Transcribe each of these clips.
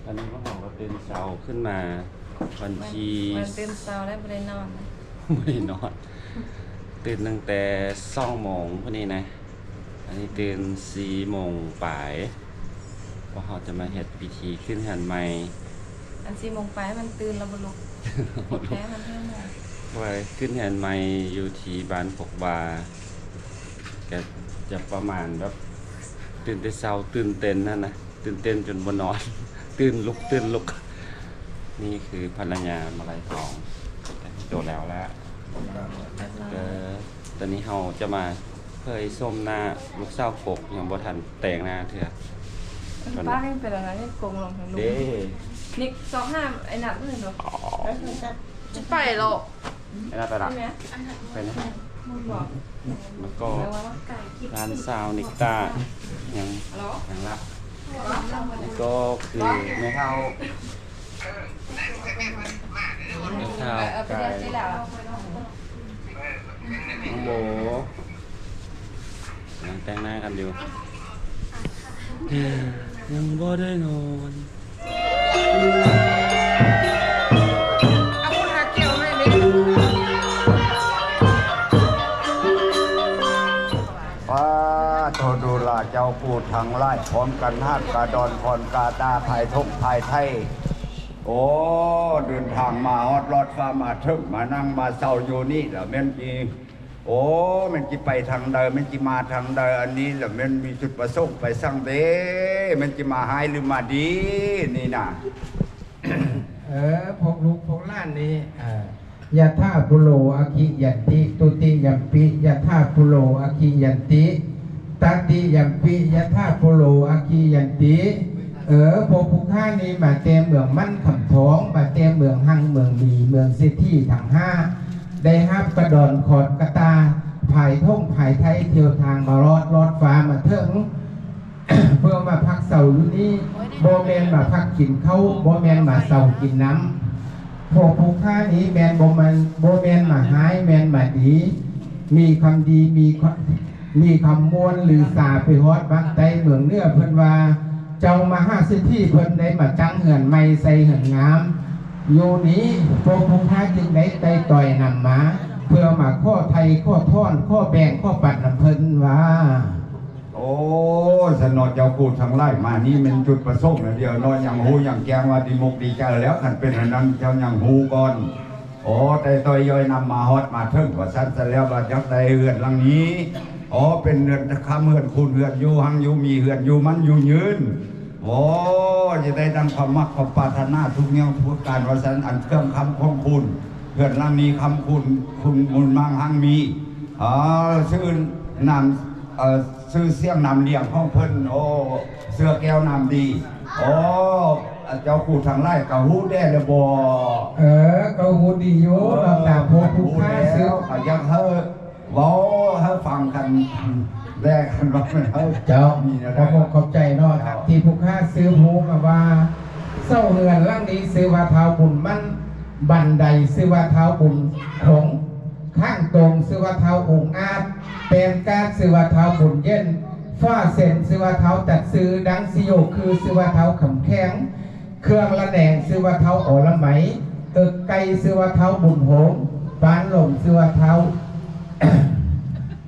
ຕອນນີ້ພວກເຮົາກໍຕື່ນເຊົ້າຂຶ້ນມາ ວັນທີ ວັນຕື່ນເຊົ້າແລ້ວ ບໍ່ໄດ້ນອນນະ ບໍ່ໄດ້ນອນ ຕື່ນຕັ້ງແຕ່ສອງໂມງພຸ້ນນີ້ນະ. ອັນນີ້ຕື່ນສີ່ໂມງປາຍ ພວກເຮົາຈະມາເຮັດພິທີຂຶ້ນເຮືອນໃໝ່. ອັນສີ່ໂມງປາຍມັນຕື່ນແລ້ວບໍ່ລຸກ ແທ້ມັນຫ້າໂມງ ວ່າຂຶ້ນເຮືອນໃໝ່ຢູ່ທີ່ບ້ານກົກຫວ້າ ກະຈະປະມານແບບຕື່ນແຕ່ເຊົ້າ ຕື່ນເຕັ້ນຫັ້ນນະ. ຕື່ນເຕັ້ນຈົນບໍ່ນອນ ຕື່ນລຸກ ຕື່ນລຸກ. ນີ້ຄືພັນລະຍາມາໄລທອງ ແຕ່ງໂຕແລ້ວລະ. ເອີ ຕອນນີ້ເຮົາຈະມາເຜີຍໂສມໜ້າລູກສາວກົກ ຍັງບໍ່ທັນແຕ່ງໜ້າເທື່ອ. ປ້າຍັງເປັນອັນນັ້ນ ຍັງກົງລົງທາງລຸ່ມເດ້. ນິກຊອກຫາໄອ້ນັດເລີຍເນາະ. ຈະໄປແລ້ວ. ໄປລະ ໄປລະ ໄປນະ. ແລ້ວກໍຫຼານສາວນິກຕາ ຍັງ ຍັງລະ ກໍຄືແມ່ເຖົ້າ ແມ່ເຖົ້າກາຍ ນ້ອງໂບ ກຳລັງແຕ່ງໜ້າກັນຢູ່ ຍັງບໍ່ໄດ້ນອນ. ປາໂທ ດູລາເຈົ້າຜູ້ທັງຫຼາຍ ພ້ອມກັນຫາບກາດອນຄອນກາຕາ ພາຍທົ່ງພາຍໄທ. ໂອ້ ເດີນທາງມາຮອດລອດຟ້າມາເຖິງ ມານັ່ງມາເຊົາຢູ່ນີ້ລະແມ່ນ ໂອ້ ແມ່ນຊິໄປທາງໃດ ແມ່ນຊິມາທາງໃດ ອັນນີ້ລະແມ່ນມີຈຸດປະສົງໄປສັງເດ ແມ່ນຊິມາຮ້າຍຫຼືມາດີນີ້ນະ. ເອີ ພວກລູກພວກຫຼານນີ້ ເອີ ຍະຖາປຸໂລ ອະຄີຍັນຕິ ຕຸຕິຍຳປິ ຍະຖາປຸໂລ ອະຄີຍັນຕິ ຕະຕິຍຳປິ ຍະຖາປຸໂລ ອະຄີຍັນຕິ. ເອີ ພວກຜູ້ຂ້ານີ້ມາແຕ່ເມືອງໝັ້ນຄຳທອງ ມາແຕ່ເມືອງຮັ່ງເມືອງມີ ເມືອງເສດຖີທັງຫ້າ ໄດ້ຫາບກາດອນຄອນກາຕາ ພາຍທົ່ງພາຍໄທ ທ່ຽວທາງມາຮອດລອດຟ້າມາເຖິງ ເພື່ອມາພັກເຊົາຢູ່ນີ້ ບໍ່ແມ່ນມາພັກກິນເຂົ້າ ບໍ່ແມ່ນມາເຊົາກິນນ້ຳ. ພວກຜູ້ຂ້ານີ້ແມ່ນບໍ່ແມ່ນ ບໍ່ແມ່ນມາຮ້າຍ ແມ່ນມາດີ ມີຄຳດີ ມີຄຳ ມີຄຳມ່ວນລືຊາໄປຮອດບ້ານໃຕ້ເມືອງເໜືອ ເພິ່ນວ່າ ເຈົ້າມະຫາເສດຖີເພິ່ນໄດ້ມາຕັ້ງເຮືອນໃໝ່ໃສ່ເຮືອນງາມຢູ່ນີ້ ພວກຜູ້ຂ້າຈຶ່ງໄດ້ໄຕ່ຕອຍນຳມາ ເພື່ອມາຂໍໄຖ່ ຂໍຖອນ ຂໍແບ່ງ ຂໍປັນນຳເພິ່ນວ່າ. ໂອ້ ຊັ້ນເນາະ ເຈົ້າຜູ້ທັງຫຼາຍມານີ້ແມ່ນຈຸດປະສົງແລ້ວດຽວເນາະ ຍັງຮູ້ຍັງແຈ້ງວ່າດີມຸກດີໃຈແລ້ວ ຄັນເປັນອັນນັ້ນເຈົ້າຍັງຮູ້ກ່ອນ. ໂອ້ ໄຕ່ຕອຍຍ້ອຍນຳມາຮອດມາເຖິງວ່າຊັ້ນ ຊັ້ນແລ້ວວ່າຢາກໄດ້ເຮືອນຫຼັງນີ້ ໂອ້ ເປັນເຮືອນຄຳເຮືອນຄູນ ເຮືອນຢູ່ຮັ່ງຢູ່ມີ ເຮືອນຢູ່ໝັ້ນຢູ່ຍືນ ໂອ້ ຈະໄດ້ດັ່ງຄວາມມັກຄວາມປາດຖະໜາທຸກແນວທຸກປະການວ່າຊັ້ນ ອັນເຄື່ອງຄຳຂອງຄູນ ເຮືອນຫຼັງນີ້ຄຳຄູນ ຄູນບຸນໝັ້ງຮັ່ງມີ ເອີ ຊື່ນາມ ເອີ ຊື່ສຽງນາມລຽງຂອງເພິ່ນ ໂອ້ ເສື້ອແກ້ວນາມດີ ໂອ້ ເຈົ້າຜູ້ທັງຫຼາຍກະຮູ້ແດ່ແລ້ວບໍ? ເອີ ກະຮູ້ດີຢູ່ ເອີ ນອກຈາກພວກຜູ້ຂ້າຊື່ ກະຢາກໃຫ້ເວົ້າໃຫ້ຟັງກັນແດ່ ຄັນວ່າແມ່ນເຮົາ ເຈົ້າ ມີແນວໃດ ຂອບອົກຂອບໃຈເນາະ ເຈົ້າ ທີ່ຜູ້ຂ້າສືບຮູ້ມາວ່າ ເສົາເຮືອນຫຼັງນີ້ຊື່ວ່າທ້າວບຸນໝັ້ນ ບັນໄດຊື່ວ່າທ້າວບຸນຄົງ ຂ້າງຕົງຊື່ວ່າທ້າວອົງອາດ ແປ້ນກາດຊື່ວ່າທ້າວບຸນເຢັນ ຝາເຊັນຊື່ວ່າທ້າວຕັດຊື່ ດັງຊິໂຍຄືຊື່ວ່າທ້າວຄຳແຂງ ເຄື່ອງລະແນງຊື່ວ່າທ້າວອໍລະໄມ ເອິກໄກ່ຊື່ວ່າທ້າວບຸນໂຮມ ປານລົມຊື່ວ່າທ້າວ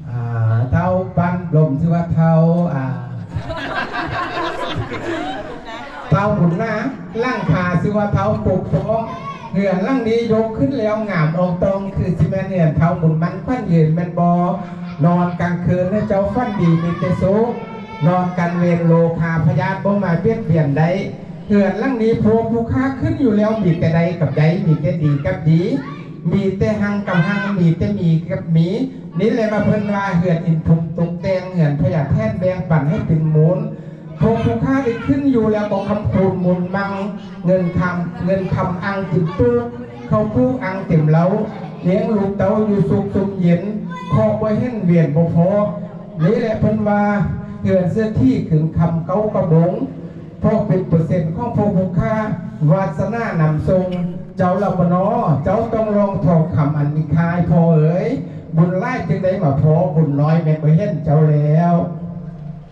ອ່າ ທ້າວປານລົມຊື່ວ່າທ້າວ ອ່າ ທ້າວບຸນນາ ຫຼັງຄາຊື່ວ່າທ້າວປົກປ້ອງ ເຮືອນຫຼັງນີ້ຍົກຂຶ້ນແລ້ວງາມອອງຕອງ ຄືຊິແມ່ນເຮືອນທ້າວບຸນໝັ້ນຂວັນຍືນແມ່ນບໍ່? ນອນກາງຄືນໃຫ້ເຈົ້າຝັນດີມີແຕ່ສຸກ ນອນກັນເວນໂລຄາພະຍາດບໍ່ມາບຽດບຽນໄດ້ ເຮືອນຫຼັງນີ້ພວກຜູ້ຂ້າຂຶ້ນຢູ່ແລ້ວມີແຕ່ໄດ້ກັບໄດ້ ມີແຕ່ດີກັບດີ ມີແຕ່ຮັ່ງກັບຮັ່ງ ມີແຕ່ມີກັບມີ ນີ້ແຫຼະວ່າເພິ່ນວ່າເຮືອນອິນທຸມຕົກແຕ່ງ ເຮືອນພະຍາແຖນແບ່ງປັນໃຫ້ເປັນມູນ ພວກຜູ້ຂ້າໄດ້ຂຶ້ນຢູ່ແລ້ວກໍຄຳຄູນມູນມັ່ງ ເງິນຄຳ ເງິນຄຳອັ່ງເຕັມຕູ້ ເຂົ້າປູກອັ່ງເຕັມເລົ້າ ລ້ຽງລູກເຕົ້າຢູ່ສຸກຊຸ່ມເຢັນ ເຄາະບໍ່ເຫັນວຽນບໍ່ພໍ ນີ້ແຫຼະເພິ່ນວ່າເຮືອນເສດຖີເຄິ່ງຄຳເກົ້າກະບົງ ເພາະເປັນເປີເຊັນຂອງພວກຜູ້ຂ້າ ວາດສະໜານຳສົ່ງ ເຈົ້າລະບໍ່ນໍ ເຈົ້າຕ້ອງລ່ອງທອງຄຳອັນມີຄ່າໃຫ້ພໍ່ເອີຍ ບຸນຫຼາຍຈຶ່ງໄດ້ມາພໍ້ ບຸນນ້ອຍແມ່ນບໍ່ເຫັນເຈົ້າແລ້ວ.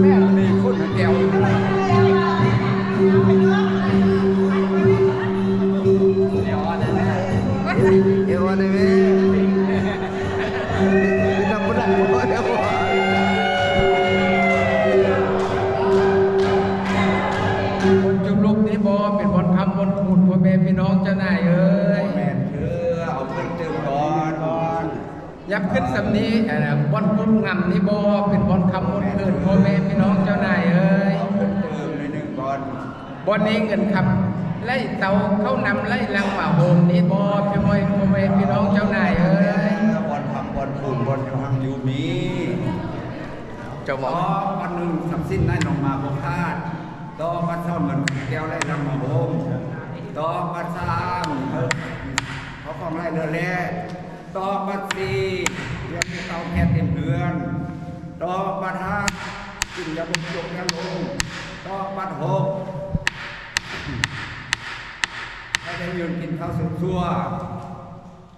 ແມ່ນ ນີ້ຄົນແກ້ວ ເອວອນໄດ້ແມ່ ເອວອນໄດ້ແມ່ ເປັນນຳບໍ່ໄດ້ບໍ່ແລ້ວ ບ່ອນຈຸມລຸກນີ້ບໍ່ ເປັນບ່ອນຄຳບ່ອນຄູນ ພໍ່ແມ່ພີ່ນ້ອງເຈົ້ານາຍເອີຍ ບໍ່ແມ່ນເທື່ອ ເອົາເພິ່ນຕື່ມກ່ອນ ຍັບຂຶ້ນສ່ຳນີ້ ອັນນ່າ ບ່ອນກຸບງຳນີ້ບໍ່ ເປັນບ່ອນຄຳບ່ອນຄືນ ພໍ່ແມ່ພີ່ນ້ອງເຈົ້ານາຍເອີຍ ເອົາເພິ່ນຕື່ມໜ້ອຍໜຶ່ງກ່ອນ ບ່ອນນີ້ເງິນຄຳໄຫຼເຕົ້າເຂົ້ານຳໄຫຼຫຼັ່ງມາໂຮມນີ້ບໍ່ ພີ່ນ້ອງ ພໍ່ແມ່ພີ່ນ້ອງເຈົ້ານາຍເອີຍ ບ່ອນຄຳບ່ອນຄູນ ບ່ອນຢູ່ຮັ່ງຢູ່ມີ ເຈົ້າເວົ້າ ຕໍ່ບັດໜຶ່ງ ຊັບສິນໄຫຼລົງມາບໍ່ຂາດ ຕໍ່ບັດສອງ ເງິນແກ້ວໄຫຼຫຼັ່ງມາໂຮມ ຕໍ່ບັດສາມ ເອີ ເຂົ້າຂອງໄຫຼເຫຼືອແລ້ ຕໍ່ບັດສີ່ ເຮືອນມີເຕົາແກັສເຕັມເຮືອນ ຕໍ່ບັດຫ້າ ກິນຢ່າບົກຈົກຢ່າລົງ ຕໍ່ບັດຫົກ ໃຫ້ໄດ້ຢືນກິນເຂົ້າສຸກຊົ່ວ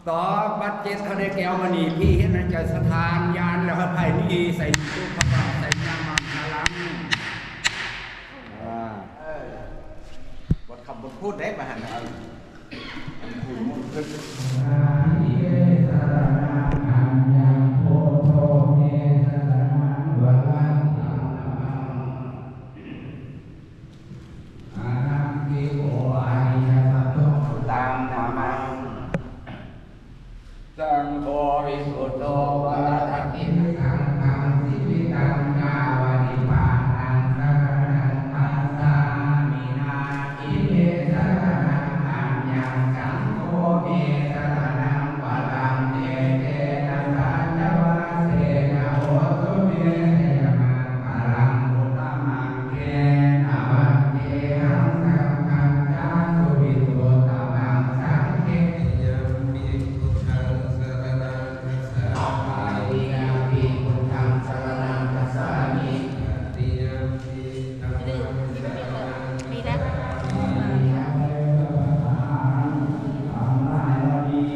ຕໍ່ບັດເຈັດ ເຮົາໄດ້ແກ້ວມະນີທີ່ເຮັດໃຫ້ໃຈສະທ້ານ ຢ້ານແລ້ວໃຫ້ໄພໜີໃສ່ຕູ້ພະວັງໃສ່ຍາມັງຄະລັງ ອ່າ ເອີ ບົດຄຳບົດພູດໄດ້ປະຫັ້ນນະ ອັນຄູນມຸນຂຶ້ນ ສາທິເມສະລະນັງອັນຍັງ ພຸດໂທເມສະລະນັງວະລັງ ອະນາທິໂກ ອະລິຍະສັດຖົງ ຕັງນະມັງ ສັງໂຄ ວິສຸດໂທ ວະລະທັກຂິ ສັງຄັງ ຊີວິຕັງ ຍາວະນິບພານັງ ສະຣະນັງ ຄັດສາມິ ນາທິເມສະຣະນັງອັນຍັງ ສັງໂຄເມສະຣະນັງວະລັງ ເອເຕນະ ສັດຈະວະເສນະ ໂຫຕຸເມ ຊະຍະມັງຄະລັງ ອຸດຕະມັງ ເຂນະວັດເຈຫັງ ສັງຄັນຈາສຸວິສຸດຕະມັງ ສັງເຄ ຍາມປິ ພຸດທັງສະຣະນັງ ຄັດສາມິ ຕະຕິຍາມປິ ພຸດທັງສະຣະນັງ ຄັດສາມິ ຕະຕິຍາມປິ ທຳມັງສະຣະນັງ ຄັດສາ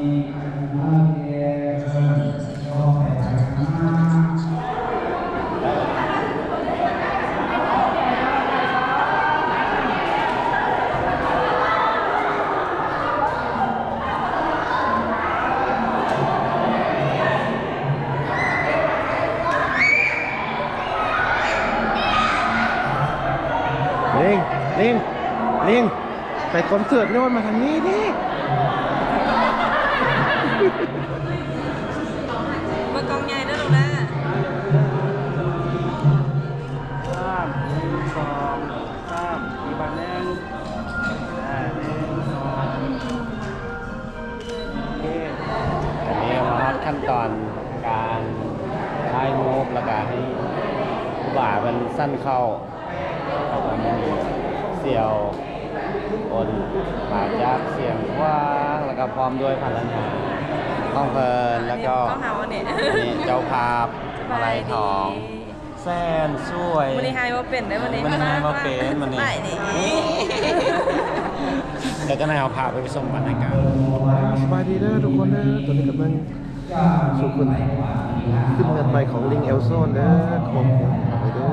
ມິ ລິງ ລິງ ລິງ ໄປຄອນເສີດໂນ້ນ ມາທາງນີ້ເດ້. ເບິ່ງກ້ອງໃຫຍ່ເດີລູກເດີ. ສາມ ໜຶ່ງ ສອງ ສາມ ອີກບາດໜຶ່ງ ອ່າ ໜຶ່ງ ສອງ ໂອເຄ. ອັນນີ້ມາຮອດຂັ້ນຕອນການຖ່າຍຮູບ ແລ້ວກະໃຫ້ຄູບາເພິ່ນສັນເຂົ້າ. ສ່ຽວໂອນມາຈາກຊຽງຂວາງ ແລ້ວກໍພ້ອມດ້ວຍພັນລະຍາຂອງເພິ່ນ ແລ້ວກໍ ອັນນີ້ເຈົ້າພາບມາໄລທອງ ສະບາຍດີ ແສນສວຍ. ມື້ນີ້ໄຮບໍ່ເປັນເດ້ມື້ນີ້ ມື້ນີ້ໄຮບໍ່ເປັນມື້ນີ້ ສະບາຍດີ. ແລ້ວກໍໃຫ້ເຮົາພາໄປຊົມບັນຍາກາດ. ສະບາຍດີເດີທຸກຄົນເດີ ຕອນນີ້ກຳລັງ ສູ່ຄົນຂຶ້ນເຮືອນໃໝ່ຂອງລິງແອວຊອນເດີ ຂອບຄຸນເດີ.